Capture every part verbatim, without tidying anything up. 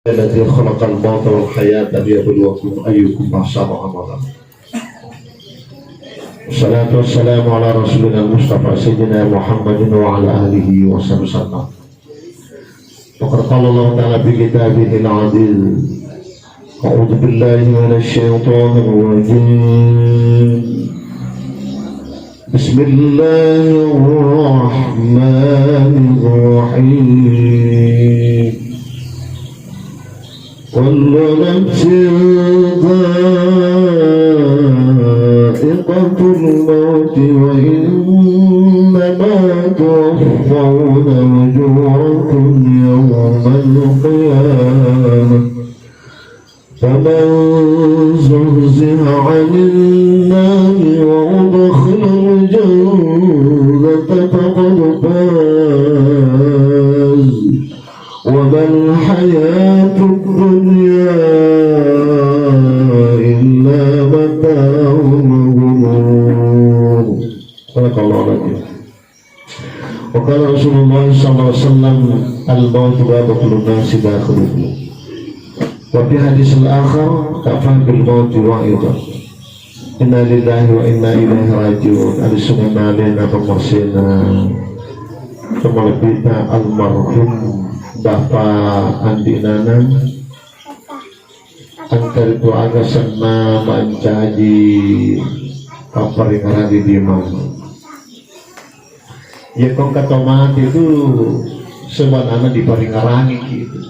الذي خلق الموت والحياة ليبلوكم أيكم أحسن عملا. والصلاة والسلام على رسولنا المصطفى سيدنا محمد وعلى آله وصحبه وسلم. وقد قال الله تعالى في كتابه العزيز: أعوذ بالله من الشيطان الرجيم. بسم الله الرحمن الرحيم. كل نفس ذائقة الموت وإنما توفون أجوركم يوم القيامة، فمن زحزح عن النار وأدخل الجنة فقد فاز، وما الحياة الدنيا إلا متاع الغرور. صدق الله العظيم. وقال رسول الله صلى الله عليه وسلم: الموت باب كل الناس داخله. وفي حديث آخر: كفى بالموت واعظا. Innalillahi wa inna ilaihi raji'un. Adi sunnah alena pembersihna, pemalebbita almarhum Bapak Andi Nanang. Engka ritu aga senna mancaji papparingerang ri lino. Iya ko engka to mate tu sebenarna diparingerangi ki tu.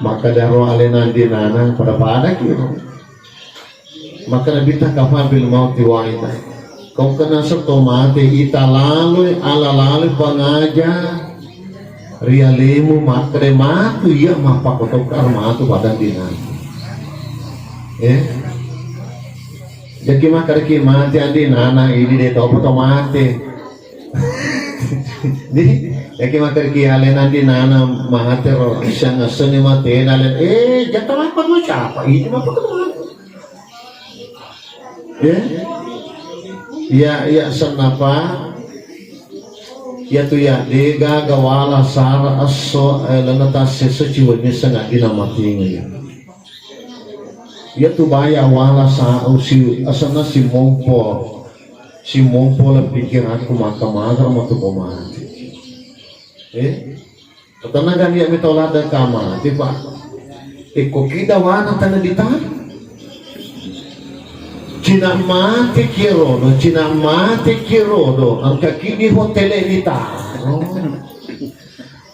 Maka daro alena Andi Nanang pada-pada ki. Maka Nabitta kafā bil mauti wa'idha. Kau kena seto mate, ita laloi, ala laloi pangaja ri alemu makkeda matu iya mappakotokka matu pada Andi Nanang. Eh? Jaki makkeda ki mate Andi Nanang ini de topa to mate. Di, jaki makkeda ki alena Andi Nanang mate ro, siang essenni mate na alen. Eh, jaka mappa tu siapa? Ini mappa tu. Ya, ya, ya, sennapa. Ya tu ya, de gaga wala sara esso, eh, lana tasse esso ciwenni sengaddi na matinga ya. Ya tu baya wala sa usi, asanna si mompo, si mompo la pikiranku maka maga matu ko mati. Eh? Tennaga iya mita ladde ka mate, Pak. Iko ki dawana tana ditaro. Cina mate ki rodo, cina mate ki rodo, engka ki di hotel ditaro.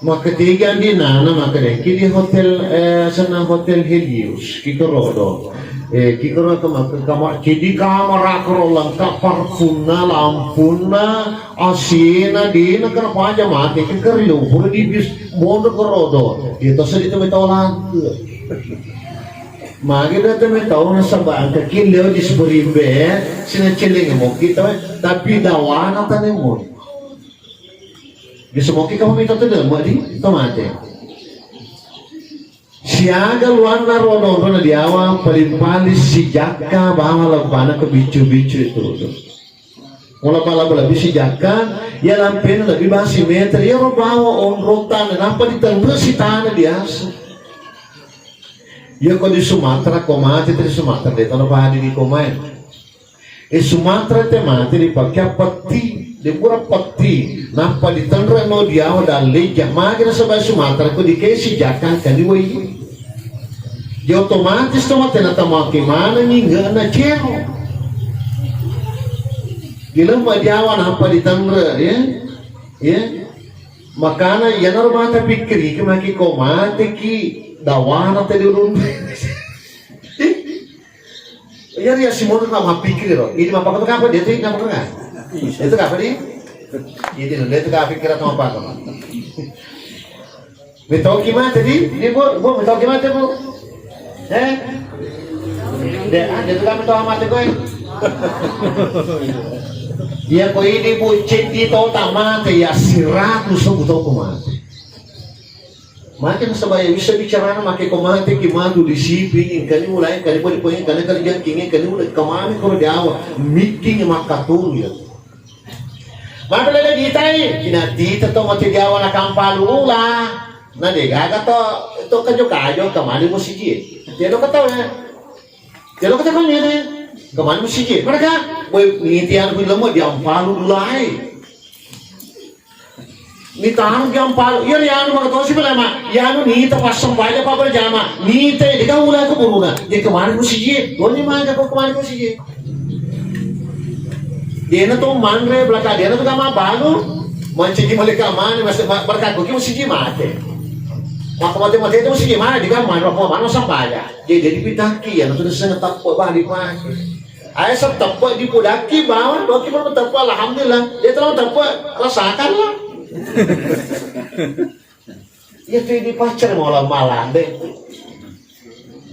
Makkeda Andi Nanang, makkeda ki di hotel, eh, senna Hotel Helios, ki rodo. Eh, ki rodo ke mak-, kamar, ki di kamar koro lengkap parfumna, lampunna, asina dina kena paja mate ke kerio pura di bis mondo kerodo. Itu sedih tu metau langke. Magi da tu metau nasaba angka kilio di seberimbe sina celing mo kita, tapi dawana tane mo. Di semoki kamu minta tu demo di to mate. Siaga luanna rodo-rodo na diawa paling-paling sijakka bawa lebbana ke bicu-bicu itu. Mula pala lebbi sijakka, ya lampena lebbi basi meter, ya ro bawa onrong tana, nampa ditenre si tana biasa. Ya ko di Sumatera, ko mate di Sumatera, de tana pahadi di ko main. E Sumatera te mate dipake petti, de pura petti, nappa ditenre no diawa dalleja, magi nasaba Sumatera ko dikesi jakang kali wai. Ya otomatis to mate natamaki manengi ngena cero. Dilemma diawa nappa ditenre, ya. Ya. Makana yanaro mata pikkiri ki maki ko mate ki dawana te diurun. Iya, iya, si Mono ka mappikir ro. Ini mappakko tu kapa dia tu, ini mappakko ka? Itu kapa di? Ini lo, dia tu kapa pikir atau apa tu? Metau ki mate di? Ini, Bu, Bu, metau ki mate, Bu? Eh? Dia, ah, dia tu kapa tau mate ko, eh? Iya, ko ini, Bu, ceddi tau tak mate, ya, siratu sebu tau ko mate. Mate nasaba iya bisa bicarana, maki ko mate ki matu di siping, engkani mulai, engkani pole-pole, engkani kerja king, engkani udah kemana ko diawa, meeting makkaturu ya. Mate lele ditai, ina tita to mate diawa na kampalu ula. Na de gaga to, to kajo-kajo kemana musiji. Tiada kata ya. Tiada kata kau ni. Kemana musiji? Mereka, boy, niti anu lama dia ampalu dulai. Ni tanu dia ampalu. Iya, iya, anu maka tosi bela ma. Iya, anu ni ta pasang baja apa berjama. Ni te, dia kau ulah ke buruna. Dia kemana musiji? Kau ni mana kau kemana musiji? Dena to manre belaka dena to kama balu. Mancaji malaikat mane mas berkat ko ki musiji mate. Maka mate mate to musiji mane di kama mane apa mane sampaya. Jadi dipitaki ya nonton seneng tappa bali pake. Aya sa tappa dipodaki bawang doki mane tappa alhamdulillah. Dia telah tappa rasakanlah. Iya tu ini pacar mau lama lande.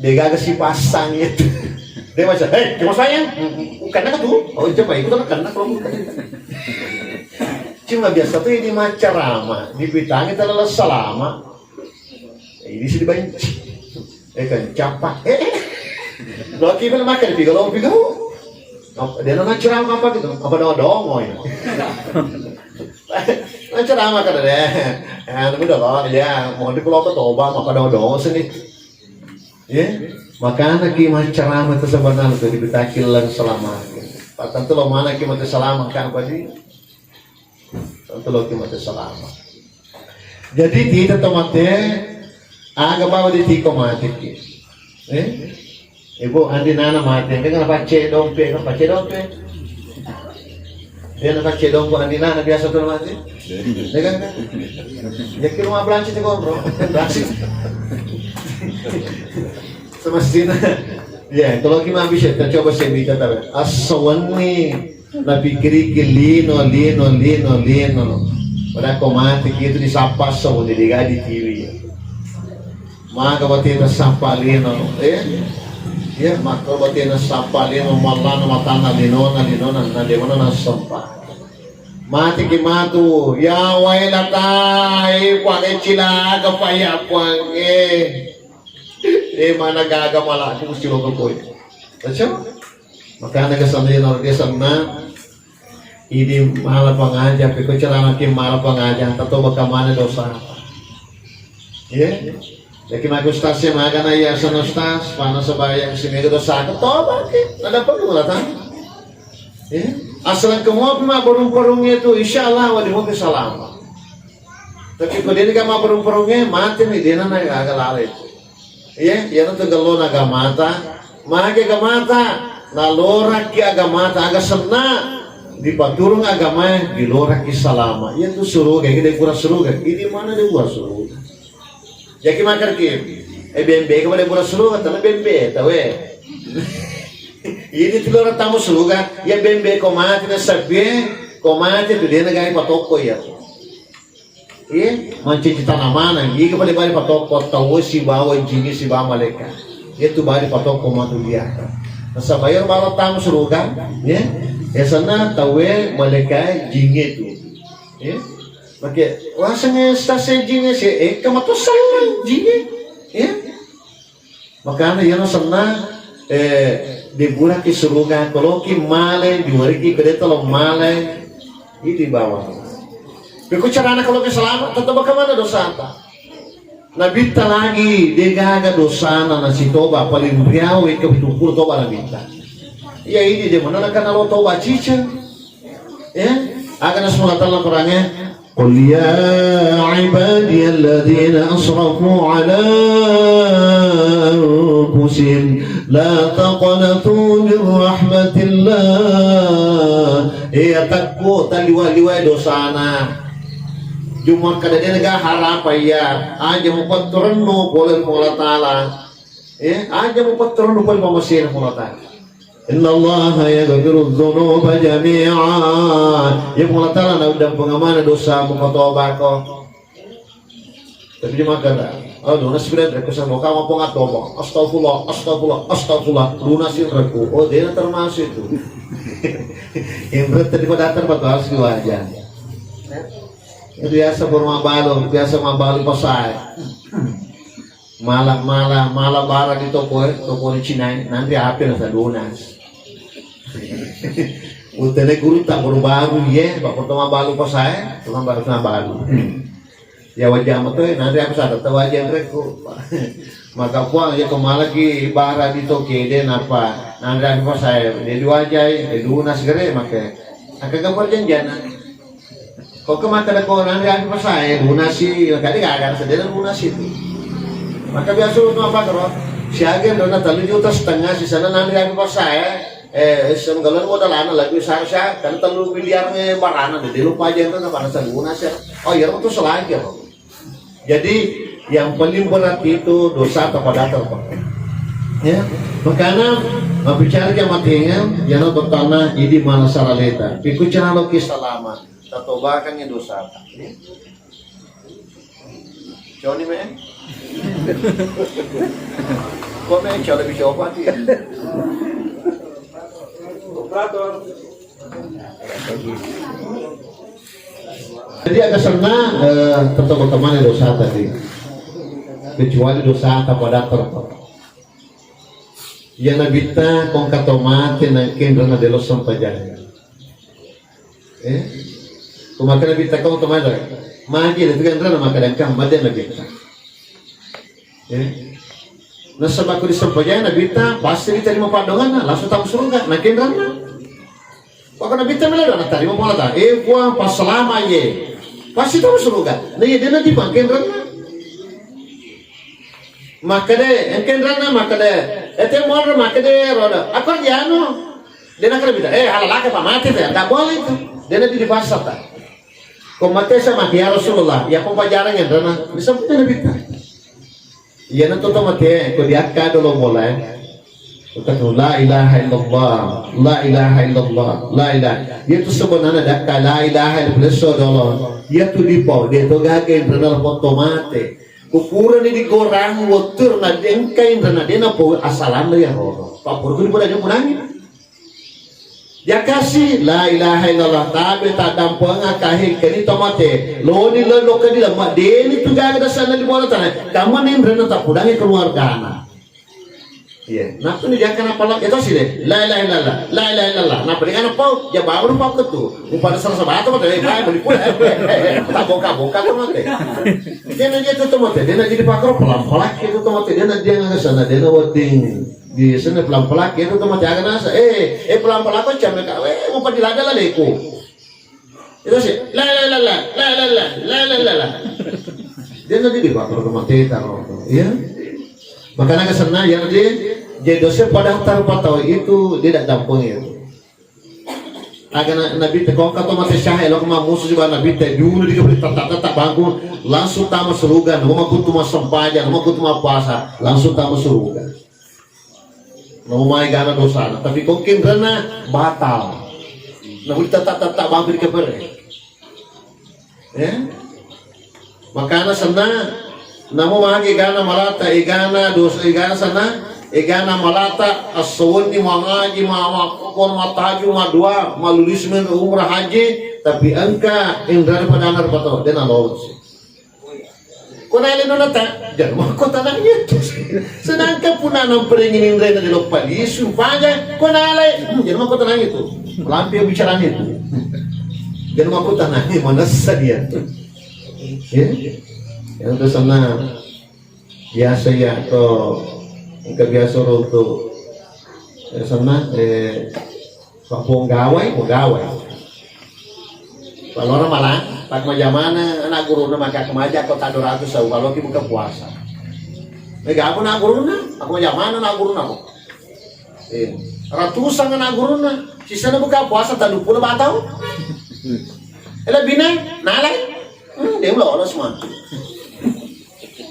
Degaga sipasang itu. Dia macam, "Hei, cuma sayang, bukan aku tuh." Oh, coba itu kan karena kalau bukan. Cuma biasa tuh ini macarama, dipitangi terlalu salama. Ini sih dibenci. Eh kan capa. Eh, eh. Lo kita makan di kalau pigo. Apa dia nama ceramah apa gitu? Apa doang doang ya. Nah, ceramah kada deh. Ya, tapi udah lah, ya, mau di pulau ke Toba, maka ada dosen nih. Ya, makana ki macerama itu sebenarnya itu dibitaki leng selama. Pak tentu lo mana ki mati selama kan apa di? Tentu lo ki mati selama. Jadi kita tomaten aga bawa di tiko mati ki. Eh? Ibu, andi nana mate, kan na pacce dompe, kan pacce dompe. Dia na pacce dompe, andi nana biasa tu mate. Iya kan? Ya kira rumah belanja tu kau, bro. Belanja. Semestinya. Ya, kalau kita bisa kita coba sih kita tahu. Asawani na pikiriki lino, lino, lino, lino. Pada kau mati kita disapa asawani digadi tiwi. Maga batena sappa lino, eh? Iya, maka batena sappa lino, mallana matanna linona, linona, na dewana nassempa. Mati ki matu, ya wailata, eh, puange cilaka, paya puange. Eh, mana gaga malah, aku mesti lo koi. Baca? Makana kesanna lino, kesanna. Idi mala pangaja, peko carana ki mala pangaja, tatoba kamana dosa. Ya. Jadi maka ustaz ya magana ya sana ustaz, pana sebaya sini dosa, toba ki. Ada perlu lah tang. Ya. Asal kamu apa ma burung-burungnya itu, insya Allah wadi mungkin salam. Tapi kalau dia nggak mau burung-burungnya, mati nih dia nana agak lalai. Iya, iyaro tu gellona agamata, magi agamata, nalorakki agamata, aga senna, dipaturung agamae, dilorakki salama. Iya tu suruga, ini dé' gura suruga, ini mana dé' gura suruga. Jaki makarki, eh, bembe ko dé' gura suruga, tana bembe, tawe. Ini tu lora tamu suruga, ya bembe ko mati na sabie, ko mati tu dé' nagai patokko iya. Iya, mancaji tanamaneng, iga pale bali patokko tauwe sibawa jingnge sibawa malaeka. Iya tu bali patokko matu liata. Nasaba iyaro bawang tamu suruga, iya. Iya senna tauwe malaeka jingnge tu. Iya. Make wasengnge sase jingnge se, eh, kamato selleng jingnge. Iya. Makana iyaro senna, eh, dé' guraki suruga, koloki male, diwariki kedeta lo male, idi bawang. Pekko carana koloki salama, tetep baka mana dosata. Nabitta lagi, dé' gaga dosana nasitoba, paling riawe ke pitu puluh toba nabitta. Iya idi dé' mana nakana lo toba ciceng. Ya, aga nasmula talla Qurangnge. Qul ya ibadiyalladzina asrafu ala anfusihim la taqnatu min rahmatillah. Iya takku taliwa-liwai dosana. Jumma kada dé' naga harapa iya. Aja mupatturennu pole ri Puang Allah Taala. Ya, aja mupatturennu pole mamasena Puang Allah Taala. Innallaha yaghfiru dzunuba jami'a. Ya Puang Allah Taala na udampeng amana dosa mupatobako. Tapi dia makan dah. Oh, lunas sudah dari pesan lokal mau pengat toba. Astagfirullah, astagfirullah, astagfirullah. Lunas itu ragu. Oh, dia termasuk itu. Yang berat tadi pada datang pada harus diwajar. Itu biasa baru mabalu, biasa mabalu pasai. Mala, mala, mala bara di toko, eh, toko di Cina, eh, nanti apa yang saya lunas. Utene guru tak baru-baru, ye, pak pertama balu pas saya, pertama baru sama balu. Ya wajang mato, eh, nanre apa sada tau wajang rekko. Maka puang ya kemalaki bara di to kede napa nanre apa saya, jadi wajai, eh, lunas gere make. Aka gambar janjana. Kok ke maka ada kau nanre apa saya, lunasi, ya kali gak ada sedera lunas itu. Maka biasa lu apa karo? Siaga dona telu juta setengah, sisana nanre apa saya, eh, senggalan modalana lagi usaha saya, kan telu miliar barana, jadi lupa aja itu apa nasa lunas ya. Oh iya, itu selagi apa? Jadi yang paling berat itu dosa kepada terpaksa. Ya, makanya bicara ke matenya, ya no pertama ini mana saraleta. Piku calo ki salama, tatobakan dosa. Coni me? Kok me calo bisa obat ya? Operator. Jadi ada sana, eh, tetap berteman dosa tadi. Kecuali dosa apa datar. Ya Nabitta kong kato mate nangkin rena delo sempajang. Eh? Kumaka Nabitta kong to mate. Magi itu kan rena maka dangkang mate Nabitta. Eh? Nasaba ko disempajang Nabitta pasti diterima padonganna, langsung tamu surga. Nangkin rena. Pokokna Nabitta melero natarima pole ta. Eh, Puang, passalama ye. Pasti tamu surga. Nah, iya dena di pangkenranna. Makkeda, engkenranna makkeda, ete monro makkeda roda. Apa dianu? Dena kena bita. Eh, halalaka pa mate ta. Tidak boleh itu. Dena di pasar ta. Ko mate sama ya Rasulullah. Ya pembajaran yang rena. Bisa punya Nabitta. Iyana to tomate, ko diakka dolo bola, eh. Kata la ilaha illallah, la ilaha illallah, la ilaha. Iyatu sebenarna dakka la ilaha illallah dolo. Iyatu dipau, de to gaga inrana lepo tomate. Kukurani digorang, wotur na dengka inrana dena po asalanda ya rodo. Papurku dipoda punangi. Yakasi, la ilaha illallah, tabe taddampengeng kaheng keni tomate. Loni lelo kedi lemma, deni tu gaga dasanna di bola tanah. Kamani inrana tapudangi keluargana. Iya, napuni jakka napala, itu sih deh. La ilaha illallah, la ilaha illallah. Napa dengan apa? Ya baru pak ketu. Upada salah sabata mate, eh, bae beli pula. Tak bongkar-bongkar tomate. Dia nanya itu tomate, dia nanya di pakro pelan-pelan itu tomate, dia nanya dia nggak sana, dia nggak wedding. Di sana pelan-pelan itu tomate, agak nasa, eh, eh, pelan-pelan kok, came ka, eh, mau pada lada lah leko. Itu sih, la la la la, la la la, la la la la. Dia nanti di bapak rumah teta kok, iya. Makanya kesana ya nanti, jadi dosa pada daftar patau itu dia tidak dampung ya. Agak na-, Nabitta kok kata mate syah, elok ma musuh juga Nabitta dulu di kebeli tata-tata bangku, langsung tamu surga, nama kutu ma sempajang, nama kutu ma puasa, langsung tamu surga. Namo mai gana dosana, tapi kongkin rena batal. Nah, udah tata-tata bangku di kebere. Eh? Makana senna, namo magi gana malata, igana dosa, igana senna, igana malata, assawenni mangaji, ma-, ma-, kon mataju, madua, malulis men umrah haji, tapi engka inrana padana rupato, dena lolos. Ko nalai nonata, jadi mako tanang itu. Sedangkan punna namperengi inrena di loppa lisu, paja, ko nalai, hmm, jadi mako tanang itu. Lampe bicaranya itu. Jadi mako tanang, manessa dia. Ya, yang udah sana biasa ya, atau enggak biasa untuk ya sana, eh, Papogawai, pogawai. Palora malang, pak majamana anak guruna maka kemaja kota dua ratus sau kalau ki buka puasa. Mega apa anak guruna? Apa majamana anak guruna kok? Eh, ratusan anak guruna. Sisana buka puasa tadu pula batau. Ela bina, nalai. Hmm, dia lolos mah.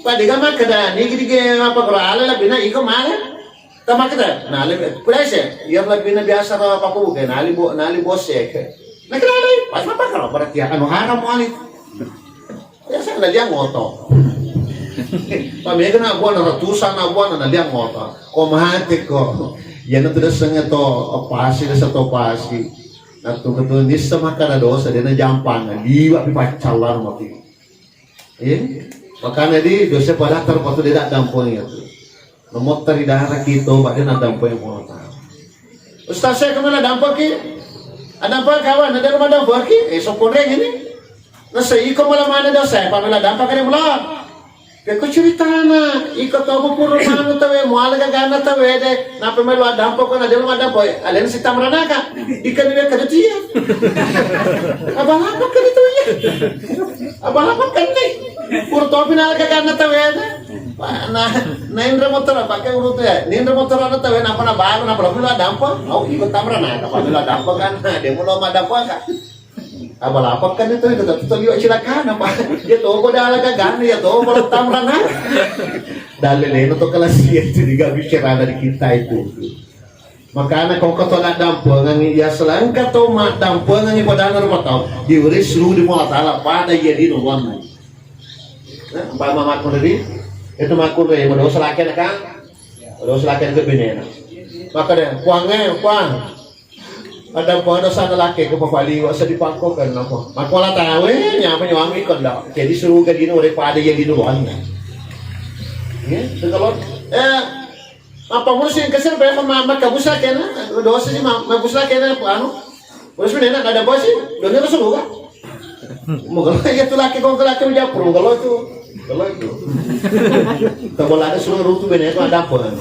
Padega makkeda nigi dige apa kalau ala lebihna iko male. Tamakita, nali pulese, iya lebihna biasa ro paku ke, nali bo, nali bose ke. Nah, kenapa? Pas apa kalau berarti anu haram wali. Biasa na liang ngoto. Pamega na buana ratusan na buana na liang ngoto. Ko mate ko. Iya na tuh sengato pasi, desa to pasi. Nah, tuh betul nissa maka ada dosa, dia na jampang, liwa pi paccalan mati. Eh, makanya di dosa pada terpatu dia dampung itu. Namotta ri daraki toba de naddampoi Puang Allah Ta'ala. Ustaz, saya kemana dampaki? Ada apa kawan? Ada rumah dampaki? Eh, soponreng ini. Nasa iko mala mana dosa, pamela dampa kare mula. Pekko ceritana, iko to pura manu tawe, muala gagana tawe de, napa melu adampa ko na delo madampa, alen sita meranaka. Ikan dia kada tia. Abang apa kan itu ya? Abang apa kan ni? Pura topi na gagana tawe de. Nah, nah indra motor apa ke urut ya? Indra motor ada tawe napa na baru napa melu adampa? Au iko tamrana, apa melu adampa kan? Nah, dia mulu madampa kan? Apa lapakkan itu, itu tettu liwa cilakana, Pak. Ya toba dalam gagana, ya toba tamrana. Dalilnya itu kelas dia itu juga bicara dari kita itu. Makana ko kato dampengeng ya selangka to ma dampengeng pada anu rupa tau. Diuris lu di Allah Taala pada iya di nuwanna. Nah, umpama makkunrai, itu makkunrai, madosa laki anak kan? Madosa laki anak binena. Maka deh, kuange, kuang. Ada pada sana laki ke papa liwa sedih pangko kan apa? Makola tawe, nyapa nyawami kon dah. Jadi suruga dino daripada iya dino bawangnya. Ya, itu kalau, eh, apa musim kesel, apa ma-, maka busa kena, dosa sih, ma-, ma-, busa kena, anu, terus mana ada apa sih? Dunia ke surga. Mau kalau ya tuh laki, kau ke laki udah pro, kalau itu, kalau itu. Tak boleh ada suruh rutu bene itu ada apa?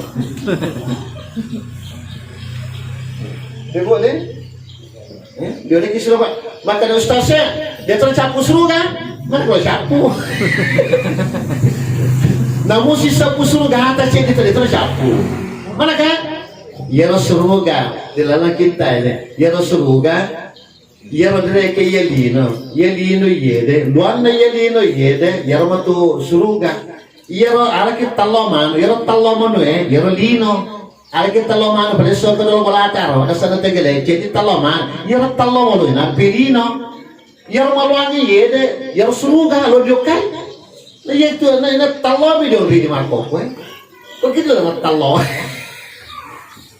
Dia boleh? Eh, dia lagi suruh, Pak. Maka ada ustaznya, dia tercapu suruga. Mana kalau capu? Namun si sapu suruga atas yang kita dia tercapu. Mana kan? Iyaro suruga, di dalam kita ini. Iyaro suruga, iyaro dereke iya lino. Iya lino iya de. Luanna iya lino iya de. Iyaro matu suruga. Iyaro alaki tallo manu, iyaro tallo manu e, iyaro lino. Alaki tallo manu pada so kedol bolataro, ada sana tegele, jadi tallo manu. Iyaro tallo manu, nampi lino. Iyaro maluangi yede, iyaro suruga lo diokkai. Na iya tu na ina tallo mi diori di makkokkoe. Begitu lah tallo.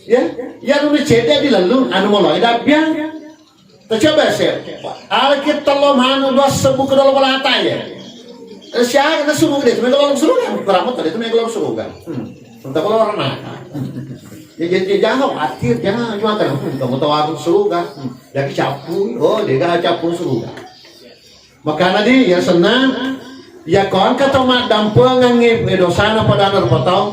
Ya, iyaro ni cedde di lalu anu molo ida biang. Tacoba se. Alaki tallo manu dua sebbu ke dalam balata ya. Siaga na suruga de, mega dalam suruga. Keramat tadi tu mega dalam suruga. Hmm. Entah kalau orang nak. Ya jadi jangan khawatir, jangan cuma kan. Hmm, kamu tahu aku suruga. Hmm. Jadi capu, oh dia gak capu suruga. Makana di, ya senang, ya ko engka tau maddampengengngi, eh, dosana padana rupa tau,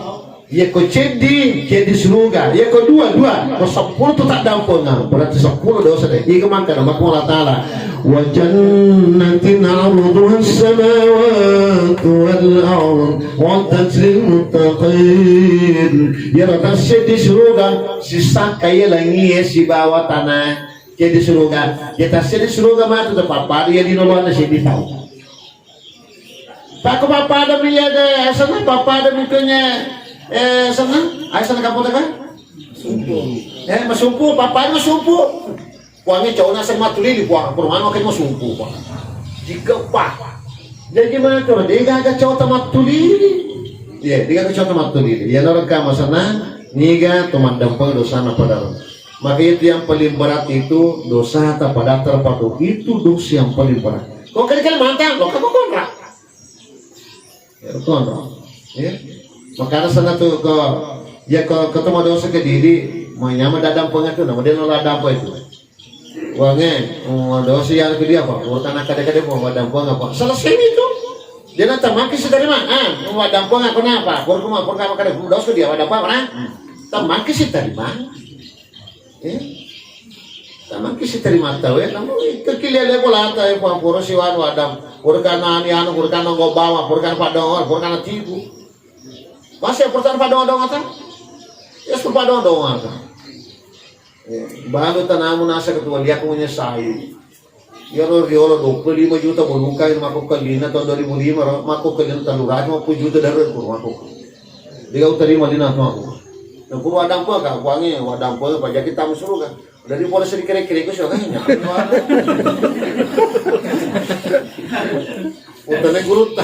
ya ko ceddi, ceddi suruga, ya ko dua, dua, ko seppulo tu taddampengeng, berarti seppulo dosa de. Iga makkada makku Allah Ta'ala, "Wa jannatin arduha as-samawati wal ard, uiddat lil muttaqin." Ya rata seddi suruga, sisakka iya langie sibawa tana. Jadi suruga, kita seddi suruga matu tapappada iya lino luanna seddi tau. Pakko pappada mi iya de, asana pappada mi kene, eh, sana, ai sana kampung kan? Sumpu. Eh, masumpu, pappada masumpu. Kuangi cowokna asana matulili, kuang, perumahan makin masumpu, kuang. Jika pa. Jadi matu, de gaga cowok tamatulili. Iya, de gaga cowok tamatulili. Iya, naraka masana, niga to maddampeng dosana padaro. Maka itu yang paling berat itu dosa ta pada terpadu. Itu dosa yang paling berat. Kau kali-kali mantap, lo kamu kontra. Ya, kontra. Ya. Makanya sana tuh ke, ya ke ketemu dosa ke diri, mau nyama dadang pengatur, nama dia nolak dadang apa itu. Wange, oh, dosa yang kedua apa? Bukan ada kade-kade mau dadang apa? Selesai itu. Dia nanti makin si terima, ah, mau dadang apa? Purkuma, purkama kade, dosa dia dadang apa? Nah, tak makin si terima. Eh? Tamaki si terima tau ya, namu kekilia le bolata ya, pura si wanu adam, pura kana ni anu, pura kana nggo bawa, pura kana padongan, pura kana tibu. Masih pura kana padongan-dongan ta? Ya, pura padongan-dongan ta. Eh, balu tanamu nasa ketua dia aku menyesai. Iyaro riolo dua puluh lima juta bolukai makko kellina tahun dua ribu lima ro, makko kellina tellu ratu lima puluh juta dari ku makko. Dia utarima lina makko. Dan ku wadang pa ka kuange, wadang pa pajaki tamu suruga. Dari pole sedikit kere-kere ku sio kanya. Utane guru ta,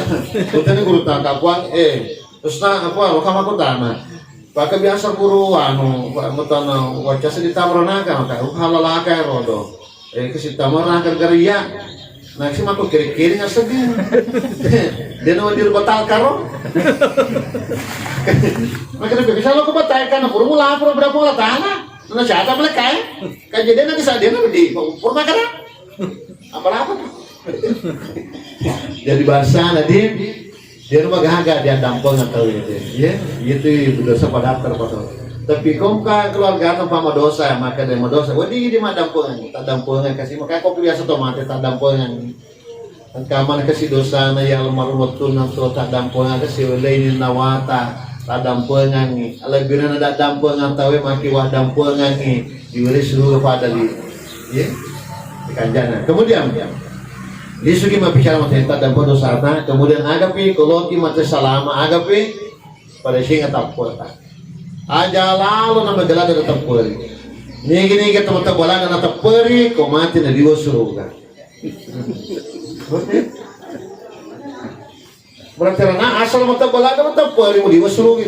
utane guru ta ka kuang, eh, terus na apa, waka makko tana. Pake biasa guru anu, pa-, metana wacca seddi tamrana ka, ka halalaka rodo. Eh, ke sittamara gara-gara iya. Nah, si matu kiri-kiri nggak sedih. Dia nama diri batal karo. Makanya bisa lo ke batal kan, pura mula, pura berapa mula tanah. Nah, siapa boleh kaya? Kan jadi nanti saat dia nanti di pura makan. Apa-apa? Jadi bangsana di dia nu magaga dia dampengeng tau itu. Ya, itu dosa pada daftar pada. Tapi kau ka keluarga tanpa madosa, maka dia madosa. Wadi dia mah dampengeng, tak dampengeng kasih maka kau biasa tomat tak dampengeng. Engka maneng kasi dosana ya almarhum wettunna to taddampengeng kasi weleini nawata taddampengengngi. Alebbirana daddampengeng tawe maki waddampengengngi diwere suruga pada li. Ya. Kanjana. Kemudian lisuki mabbicara mate taddampengeng dosata, kemudian agapi koloki mate salama agapi pada singa tappota. Aja lalo nama gelada tapperi. Nigi-nigi teman tabalana na tapperi, ko mati na diwa suruga. Berarti rana asal mata balada mata pari mu diwa suruga.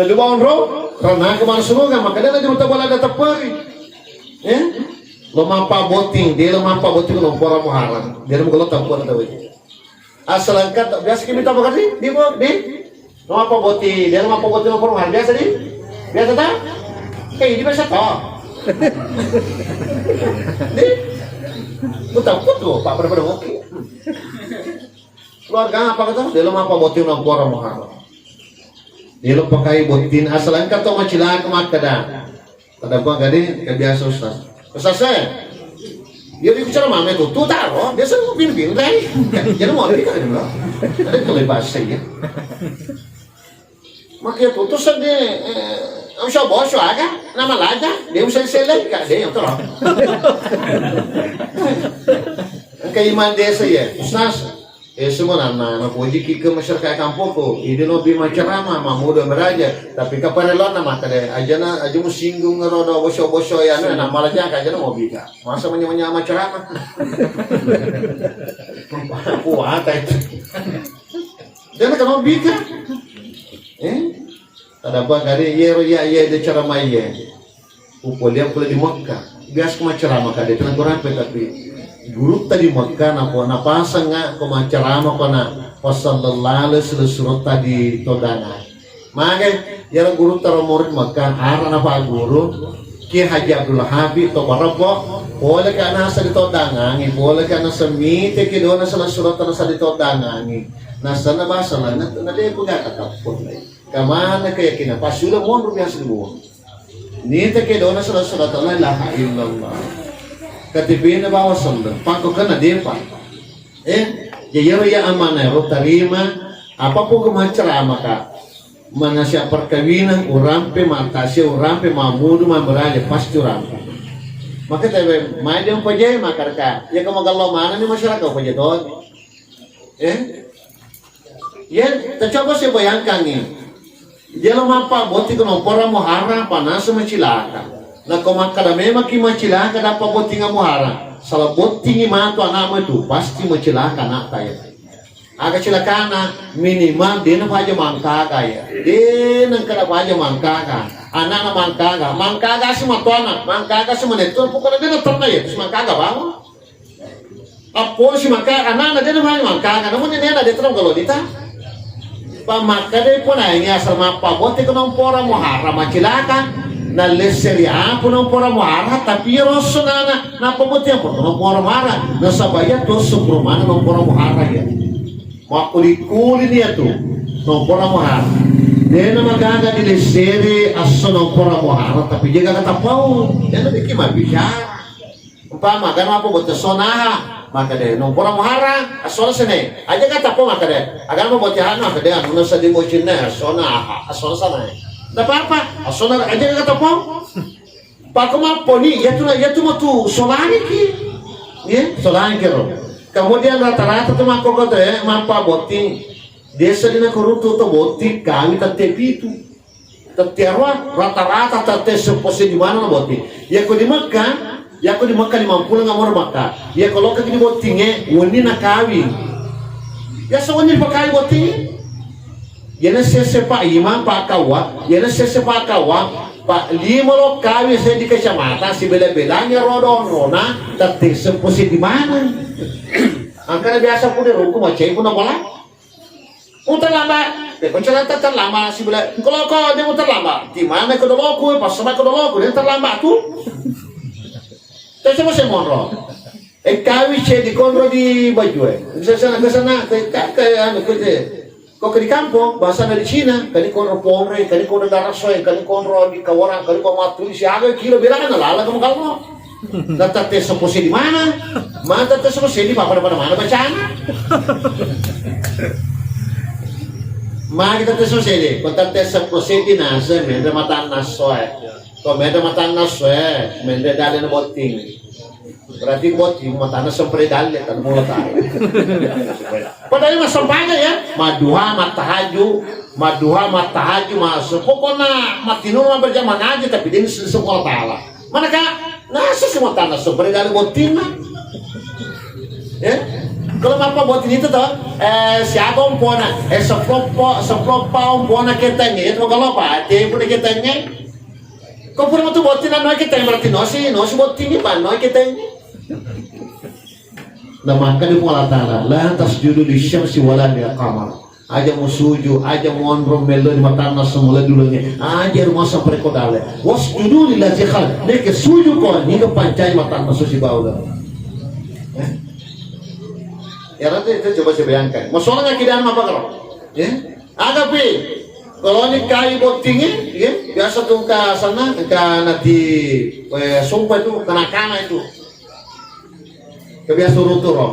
Na dua onro rana ke mana suruga maka dia lagi mata balada tapari. Eh? Lo mapa boting, dia lo mapa boting lo pora muharang. Dia lo kalau tapari tahu. Asal angkat biasa kita bakar di di di Rumah Pak Boti, dia rumah Pak Boti nomor mana? Biasa di? Biasa tak? Eh, ini biasa tak? Di? Putar putu, Pak pada pada oke. Keluarga apa kata? Dia rumah Pak Boti nomor mana? Dia lupa kai botin asal angkat tuh macilak makkada. Taddampengeng kadi kebiasa ustaz. Ustaz saya. Dia bicara mame tuh, tuh taro, dia sering bin bin dai. Jadi mau dia kan dulu. Ada kalau bahasa ya. Makanya tuh tuh sedih. Eh, usah bos aga, nama laja, dia usah selek kak dia yang terang. Engka iman desa ya, ustaz. Eh, semua nana, nana pojiki ke masyarakat kampungku. Ini lobi macerama, mamuda meraja. Tapi kaparelona maka deh, aja na, aja mu singgung ngerodo bosok-bosok ya, na, na malah jangan aja na mau bika. Masa menya-menya macerama. Kuat itu. Jangan kan mau bika. Eh? Taddampengeng kadi iyaro iya iya de cara maiye. Upolia pole di Mekka. Biasa ku macerama kadi tena ku rampe tapi gurutta di Mekka nako napasengnga ko macerama ko na pasallallahu alaihi wasallam surutta di todanga. Mage iyaro gurutta ro murid Mekka ara na paguru Kiai Haji Abdul Habib to barabbo pole ka nasa di todangangi pole ka nasa mite ki dona sala surutta nasa di todangangi. Nasana bahasa lanna na de pegata kappun lagi. Kamana keyakinan? Pas sudah monro biasa dibuang. Nita ke dona salah salah la ilaha illallah. K T P na bawa sembah. Pako kena depa. Eh, jadi ya amanah ro tarima. Apapun ke macerama ka. Mana siap perkawinan, urampe mata sia urampe mamudu mamberaja pasti urampe. Maka tabe mai dia paje maka ka. Ya kamu kalau mana ni masyarakat paje to. Eh? Ya, coba saya bayangkan nih. Dia lo mappa boti ke nompora muhara panasa macilaka. Na ko makkada memang ki macilaka dappa bottinga muhara. Salah bottingi matu anakmu itu pasti macilaka anak taya. Aga cilakana minimal dia na paja mangkaga ya. Dia nang kada paja mangkaga. Anak na mangkaga. Mangkaga si matuana. Mangkaga si menetun pokoknya dia na terna ya. Terus mangkaga bangun. Appo si maka anana de namanya mangkanga namun ini ada terang kalau dita. Pamakka de pun aini asal mappa botte ko nompora muhara macilaka. Na lesseri apa nompora muhara tapi rosso nana napa botte apa nompora muhara nasaba iya to subrumana nompora muhara ya. Makkuli-kuli ni atu nompora muhara. Dena magaga di lesseri asso nompora muhara tapi jaga kata pau. Dena deki mabbicara. Umpama, agana mappa botte sona aha, maka de nompora muhara, asona sene. Aja kata po maka de. Agana mappa botte anu maka de anu nasa di mocinna, sona aha, asona sana. Tidak apa-apa, asona aja kata po. Pako mappo ni, ya tu ya tu matu solani ki. Ya, solani kero. Kemudian rata-rata tu mako kata ya, mappa botti. Desa dina korutu to botti, kami tette pitu. Tette arua rata-rata tette seppo seddi maneng na botting. Yako di Mekka, yako di Mekka limampulo ngamor Mekka. Yako lokka di bottingnge wenni na kawing. Biasa wenni pakawing botting. Yana sese pa imang pa kawa, yana sese pa kawa, pa lima lo kawing seddi kecamatan sibela-belanya rodo rona tette seppo seddi maneng. Angkana biasa pun ruku macai pun bola. Mutar lamba, eh, ko cerita terlambat si bela. Kalau kau dia mutar lamba, di mana ke doloku, pas sama ke doloku, dia terlambat tu. Terus semua saya monro. E, kawi ceddi konro di bajue. Sesena kesana ke, ke, ke, anu, ke, ke. Ko ke di kampong, bahasana di Cina, kani konro ponre, kani konro darasoe, kani konro di kawara, kani ko matuli siaga kilo belana lala kamu kalau. Tata teso kose di mana? Mata teso kose di papa pada mana bacana? Ma kita teso kose di, kota teso kose di nase, mende matanna soe. Ko mende matanna soe, mende dale na botting. Berarti botting matanna sempre dalle, tan mula tae. Padahal massampajang ya, madduha, mattahaju, madduha, mattahaju, masuk. Pokokna mattinuru berjamaah ngaji, tapi dia sekolah taala. Mana kak? Nasi semua tanah sempre dalle bottingna. Ya, kalau apa botting itu toh? Eh, siapa ompona? Eh, seploppo, seploppa ompona ketengnya. Itu kalau apa? Dia punya ketengnya. Ko pura matu botting, no keteng, berarti nosi, nosi botting ni, ba no keteng. Na makkeda Puang Allah Taala, "La tasjudu lisyamsi wala lil qamar." Aja musuju, aja muonrong mello di matanna semula dulunge. Aja rumah sampai ko dale. "Wasjudu lillazi khalaq." Neke suju ko ni ke pancai matanna susi bau. Eh? Ya nanti itu coba saya bayangkan. Masalah akidah apa kalau? Ya? Aga pi, kalau ni kai bottingi, ya, biasa tu engka sana, engka nanti, eh, sumpah itu, kena-kena itu. Kebiasa urut tu, ro.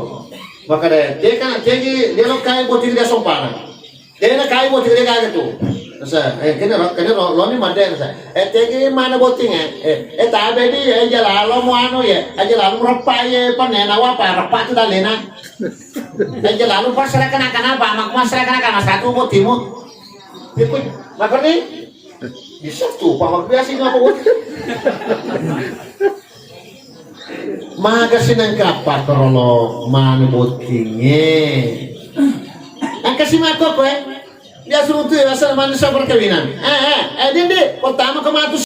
Maka deh, dia kan, dia ki, dia lo kai botting dia sompana. Dia na kai botting dia kaget tu. Sa, eh, kena ro, kena ro, lo ni made, sa. Eh, dia ki mana botting, eh? Eh, eh, tabe di, eh, jalalo mu anu, ya. Eh, jalalo mu repa, ya, panena wapa, repa tu dalena. Eh, jalalo pas serahkan akan apa? Mak, mas serahkan akan satu bottimu. Ikut, makan ni? Bisa tu, Pak, biasa ini apa botting? Maga sinang kappa kerolo manu bottinge. Angka si mako koe. Dia suruh tu ya, asal manusia perkawinan. Eh, eh, eh, dia, dia, pertama ke matu